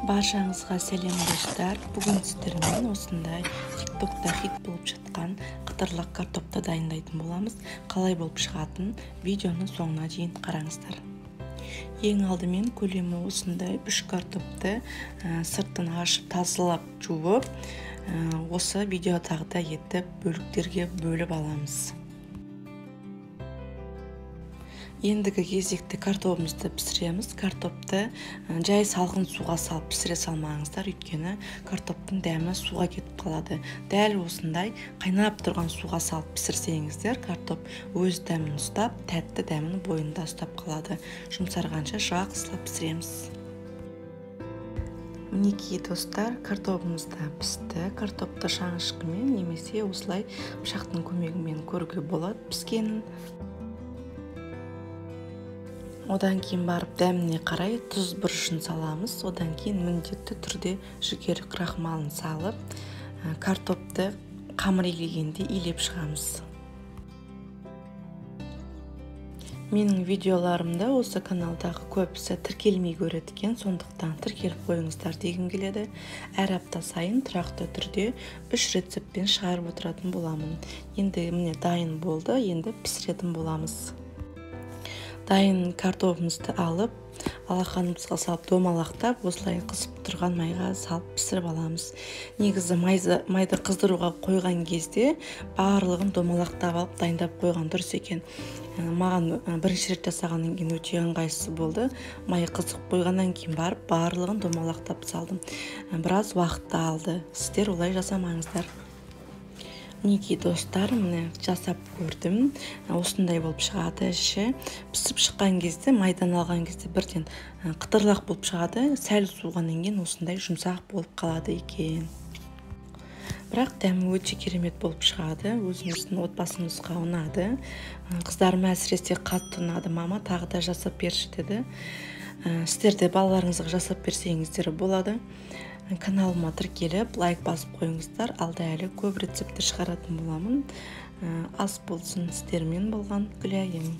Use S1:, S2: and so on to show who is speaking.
S1: Баршаңызға сәлем достар. Бүгін сіздермен осындай TikTok'та хит болып жатқан қытырлақ картопты дайындайтын боламыз. Қалай болып шығатын видеоны соңына дейін қараңыздар. Ең алдымен көлемі осындай 3 картопты сыртын ашып тазалап жуып, осы видеодағыдай етіп бөліктерге бөліп аламыз. Ендігі кезекте картобымызды пісіреміз. Картопты жай салқын суға салып пісіре салмаңыздар, өйткені картоптың дәмі суға кетіп қалады. Дәл осындай қайнап тұрған суға салып пісірсеңіздер, картоп өз дәмін ұстап, тәтті дәмін бойында ұстап қалады. Жұмсарғанша жақсылап пісіреміз. Мінекей достар, картобымыз да пісті. Картопты шанышқымен немесе осылай пышақтың көмегімен көруге болады піскенін. Одан кейін барып дәміне қарай тұз бұрышын саламыз. Одан кейін міндетті түрде жүгері крахмалын салып, картопты қамыр илегенде илеп шығамыз. Менің видеоларымда осы каналдағы көбісі тіркелмей көреді екен, сондықтан тіркеліп қойыңыздар дегім келеді. Әр апта сайын тұрақты түрде 3 рецептпен шығарып отыратын боламын. Енді міне дайын болды, енді пісіретін боламыз. Дайын картобымызды алып, алақанымызға салып домалақтап, осылай қызып тұрған майға салып пісіріп аламыз. Негізі майды қыздыруға қойған кезде барлығын домалақтап алып дайындап қойған дұрыс екен. Маған бірінші рет жасағаннан кейін өте ыңғайсыз болды. Май қызып қойғаннан кейін барып барлығын домалақтап салдым. Біраз уақытты алды. Сіздер олай жасамаңыздар. Мінекей достар, міне жасап көрдім. Осындай болып шығады іші. Пісіп шыққан кезде, майдан алған кезде бірден қытырлақ болып шығады. Сәл суығаннан кейін осындай жұмсақ болып қалады екен. Бірақ дәмі өте керемет болып шығады. Өзіміздің отбасымызға ұнады. Қыздарыма әсіресе қатты ұнады. Мама тағы да жасап берші деді. Сіздер де балаларыңызға жасап берсеңіздер болады. Каналыма тіркеліп, лайк басып қойыңыздар. Алда әлі көп рецепттер шығаратын боламын. Ас болсын, сіздермен болған Гүлайым.